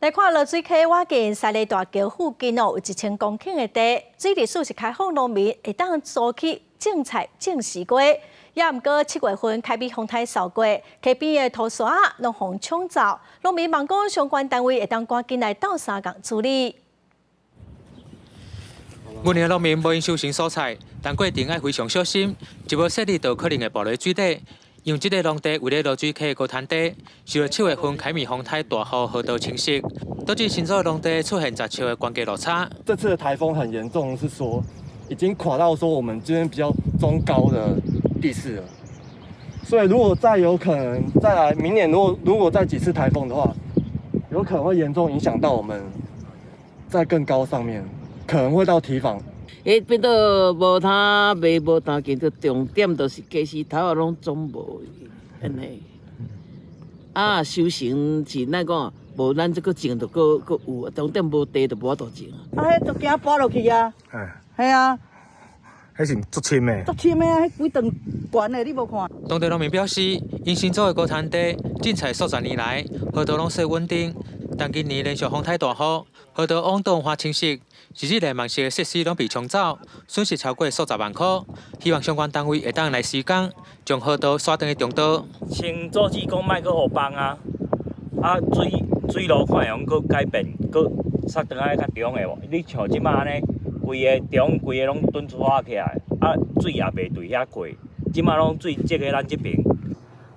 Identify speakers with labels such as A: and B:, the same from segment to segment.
A: 來看濁水溪倚近三里大橋附近哦，有1000公頃的地，水利署是開放農民會當租去種菜、種西瓜。也毋過7月份凱美風颱掃過，溪邊的土沙攏予沖走，農民望講相關單位會當趕緊來鬥相共處理。
B: 阮的農民無閒收成蔬菜，但過程愛非常小心，一無細膩就可能會跋落水底。因為這个農地位咧濁水溪高灘地，受著7月份凱美風颱大雨河道侵蝕，導致新租的農地出現十尺的懸崖落差。
C: 這次的颱風很嚴重，是說已經垮到說我們這邊比較中高的地勢了。所以如果再有可能再來明年，如果再幾次颱風的話，有可能會嚴重影響到我們在更高上面，可能會到堤防。
D: 彼變做無通賣，無當見，就重點就是雞絲頭仔攏總無按呢。啊，收成是咱講，無咱這個種就閣閣有，重點無地就無法度種。
E: 啊，彼就驚跋落去啊！係啊，
F: 彼是足深的。
E: 足深的啊！彼規段懸的，你無看？
B: 當地農民表示，𪜶新租的高灘地種菜數十年來，河道攏算穩定，但今年連續風颱大雨，河道往倒發侵蝕，甚至連網式的設施攏被沖走，損失超過數十萬箍。希望相關單位會當來施工，將河道徙轉去中道。
G: 先阻止講莫閣予崩啊！啊，水路看會用閣改變，閣殺轉來較中的無？你像這馬按呢，規个中規个攏囤出起來，啊，水也袂對遐過，這馬攏水積佇咱這邊。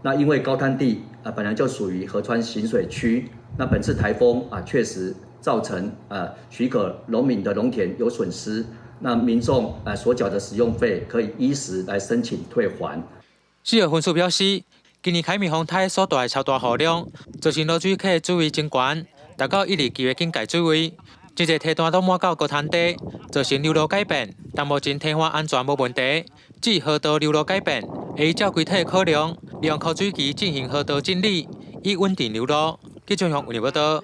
H: 那因為高灘地啊本來就屬於河川行水區，那本次颱風啊確實造成許可農民的農田有損失，那民眾所繳的使用費可以依時來申請退還。
B: 4號分署表示，今年凱美風颱所帶來超大雨量，造成濁水溪水位增懸，達到127的警戒水位，真濟堤段都滿到高灘地，造成流路改變。但目前堤岸安全無問題，至河道流路改變，會依照規體考量，利用枯水期進行河道整理，以穩定流路。記者為你報道。